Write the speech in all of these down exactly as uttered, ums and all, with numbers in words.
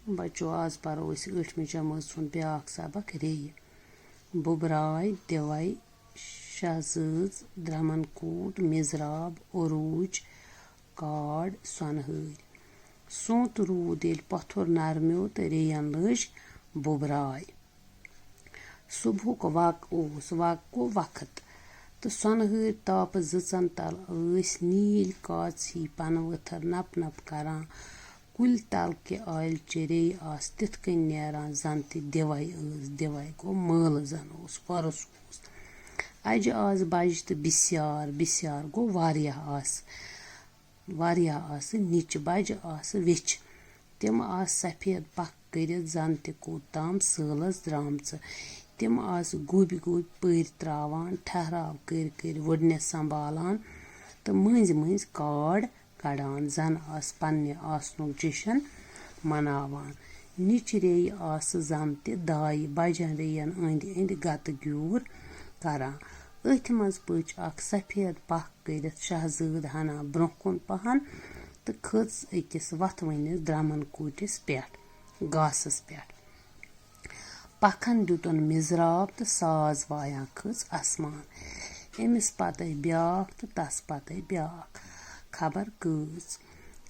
بچو، آز پرو أسۍ ٲٹھمہِ جمٲژ ہُنٛد بیٛاکھ سبق، ریٚیہِ۔ بُبراے، دِوَے، شاہ زٲژ، درٛمن کوٗٹ، مِزراب، عروٗج، کاڈ، سۄنہٕ ہٲرۍ۔ سونٛتہٕ روٗد ییٚلہِ پۄتھُر نرمیو تہٕ ریٚیَن لٔج بُبراے۔ صُبحُک وق اوس، وق گوٚو وقت، تہٕ سۄنہٕ ہٲرۍ تاپہٕ زٕژن تل ٲسۍ نیٖلۍ کاژ ہی پنہٕ ؤتھٕر نپ نپ کران۔ کُلۍ تل کہِ ٲلچہِ ریٚیہِ آسہٕ تِتھ کٔنۍ نیران، زن تہِ دِوَے ٲس، دِوَے گوٚو مٲلہٕ زن اوس، وۄرُس اوس۔ اجہِ آسہٕ بجہِ تہٕ بِسیار، بِسیار گوٚو واریاہ آسہٕ۔ واریاہ آسہٕ نِچہِ، بجہِ آسہٕ ویٚچھِ۔ تِم آسہٕ سفید پکھ کٔرِتھ زن تہِ کوٚت تام سٲلس درامژٕ۔ تِم آسہٕ گوٚبۍ گوٚبۍ پٔرۍ تراوان، ٹھہراو کٔرۍ کٔرۍ وُڈنہِ سنبھالان تہٕ مٔنزۍ مٔنزۍ کاڈ کڑان، زن آسہٕ پننہِ آسنُک جشن مناوان۔ نِچہِ ریٚیہِ آسہٕ زن تہِ دایہِ بجن ریٚین أنٛدۍ أنٛدۍ گتہٕ گیوٗر کران۔ أتھۍ منٛز پٔچ اکھ سفید پکھ کٔرِتھ شاہزٲد ہنا برونٛہہ کُن پہن تہٕ کھٔژ أکِس وتھوٕنِس درمن کوٗٹِس پٮ۪ٹھ، گاسس پٮ۪ٹھ۔ پکھن دِتُن مِزراب تہٕ ساز وایان کھٔژ اسمان۔ أمِس پتے بیٛاکھ تہٕ تس پتے بیٛاکھ۔ خبر کۭژ،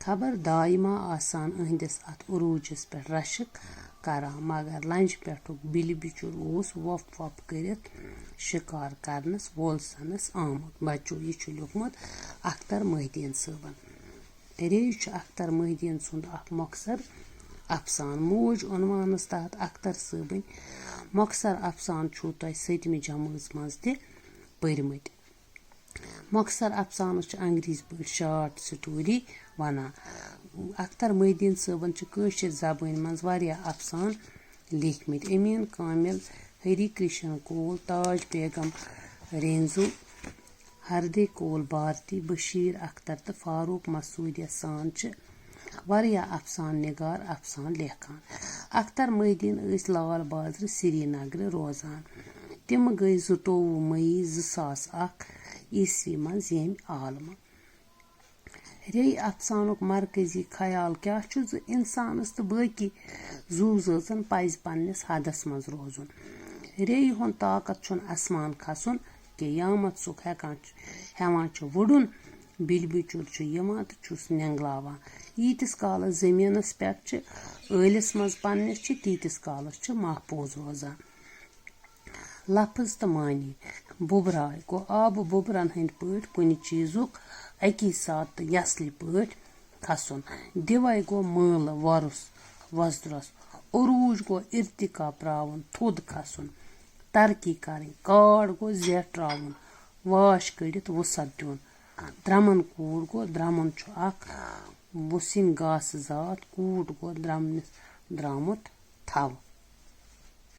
خبر دایہِ ما آسان أہنٛدِس اتھ عروٗجس پٮ۪ٹھ رشک کران، مگر لنجہِ پٮ۪ٹھُک بِلہِ بِچُر اوس وۄپھ وۄپھ کٔرِتھ شِکار کرنس وولسنس آمُت۔ بچو، یہِ چھُ لیوٗکھمُت اختر محی الدین صٲبن۔ ریٚیہِ چھُ اختر محی الدین سُنٛد اکھ مۄخصر افسانہٕ۔ موج عنوانس تحت اختر صٲبٕنۍ مۄخصر افسانہٕ چھُو تۄہہِ سٔتمہِ جمٲژ منٛز تہِ پٔرمٕتۍ۔ مۄخصر افسانس چھِ انگریزی پٲٹھۍ شارٹ سٹوری ونان۔ اختر محی الدین صٲبن چھِ کٲشِر زبٲنۍ منٛز واریاہ افسانہٕ لیکھمٕتۍ۔ امین کامل، ہری کرشن کول، تاج بیگم رینزو، ہردے کول بھارتی، بشیر اختر تہٕ فاروق مسعود یس سان چھِ واریاہ افسانہٕ نگار افسانہٕ لیکھان۔ اختر محی الدین ٲسۍ لال بازرٕ سرینگرٕ روزان۔ تِم گٔے زٕتووُہ مئی زٕ ساس اکھ عیسوی منٛز ییٚمہِ عالمہٕ۔ ریٚیہِ افسانُک مرکزی خیال کیٛاہ چھُ زِ انسانس تہٕ باقی زُو زٲژن پزِ پننِس حدس منٛز روزُن۔ ریٚیہِ ہُنٛد طاقت چھُنہٕ اسمان کھسُن کینٛہہ، یامت سُہ ہٮ۪کان چھُ، ہٮ۪وان چھُ وُڈُن۔ بِلہِ بِچُر چھُ یِوان تہٕ چھُس نینگلاوان۔ ییٖتِس کالس زٔمیٖنس پٮ۪ٹھ چھِ ٲلِس منٛز پننِس چھِ، تیٖتِس کالس چھُ محفوٗظ روزان۔ لفظ تہٕ معنی۔ بُبراے گوٚو آبہٕ بُبرن ہٕنٛدۍ پٲٹھۍ کُنہِ چیٖزُک اَکی ساتہٕ تہٕ یسلہِ پٲٹھۍ کھسُن۔ دِوَے گوٚو مٲلہٕ، وۄرُس، وۄزدرَس۔ عروٗج گوٚو ارتقا پراوُن، تھوٚد کھسُن، ترقی کرٕنۍ۔ کاڈ گوٚو زیٹھ تراوُن، واش کٔڑِتھ وُسعت دیُن۔ درمن کوٗٹ گوٚو درمُن چھُ اکھ وُسِنۍ گاسہٕ ذات۔ کوٗٹ گوٚو درمنِس درامُت تھَو۔